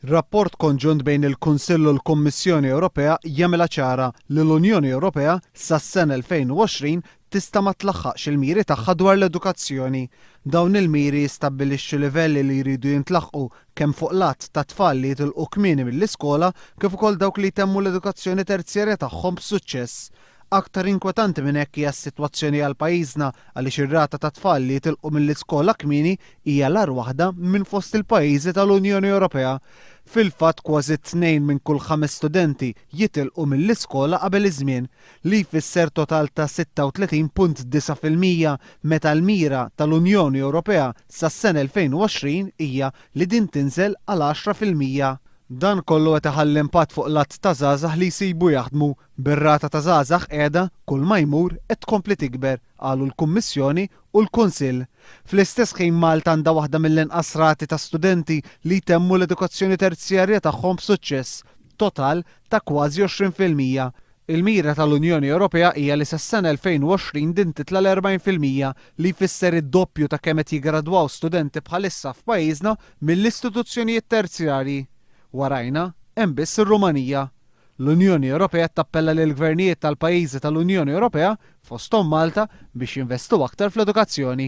Rapport konġunt bejn il-Kunsill u l-Kummissjoni Ewropea jagħmilha ċara li l-Unjoni Ewropea sas-sena 2020 tista' ma tlaħħaqx il-miri tagħha dwar l-edukazzjoni. Dawn il-miri jistabbilixxu livelli li jridu jintlaħqu kemm fuq l-għadd ta' tfal li jitilqu kmieni mill-iskola kif ukoll dawk li jtemmu l-edukazzjoni terzjarja tagħhom b'suċċess. Aktar inkwetanti minn hekk hija s-sitwazzjoni għal pajjiżna għaliex ir-rata ta' tfal li jitilqu mill-iskola kmieni hija l-agħar waħda minn fost il-pajjiżi tal-Unjoni Ewropea. Fil-fatt kważi tnejn minn kull ħames studenti jitilqu mill-iskola qabel iż-żmien, li jfisser total ta' 36.9% meta l-mira tal-Unjoni Ewropea sas-sena 2020 hija li din tinżel għal 10%. Dan kollu qed iħalli impatt fuq l-għadd ta' żgħażagħ li jsibu jaħdmu, bir-rata ta' żgħażagħ qiegħda, kull ma jmur, qed tkompli tikber, qalu l-Kummissjoni u l-Kunsill. Fl-istess ħin Malta għandha waħda mill-inqas rati ta' studenti li jtemmu l-edukazzjoni terzjarja tagħhom b'suċċess, total ta' kważi 20%. Il-mira tal-Unjoni Ewropea hija li sas-sena 2020 din titla' l-40%, li jfisser id-doppju ta' kemm qed jiggradwaw studenti bħalissa f'pajjiżna mill-istituzzjonijiet terzjarji. Warajna hemm biss ir-Rumanija. L-Unjoni Ewropea tappella lill-gvernijiet tal-pajjiżi tal-Unjoni Ewropea, fosthom Malta, biex jinvestu aktar fl-edukazzjoni.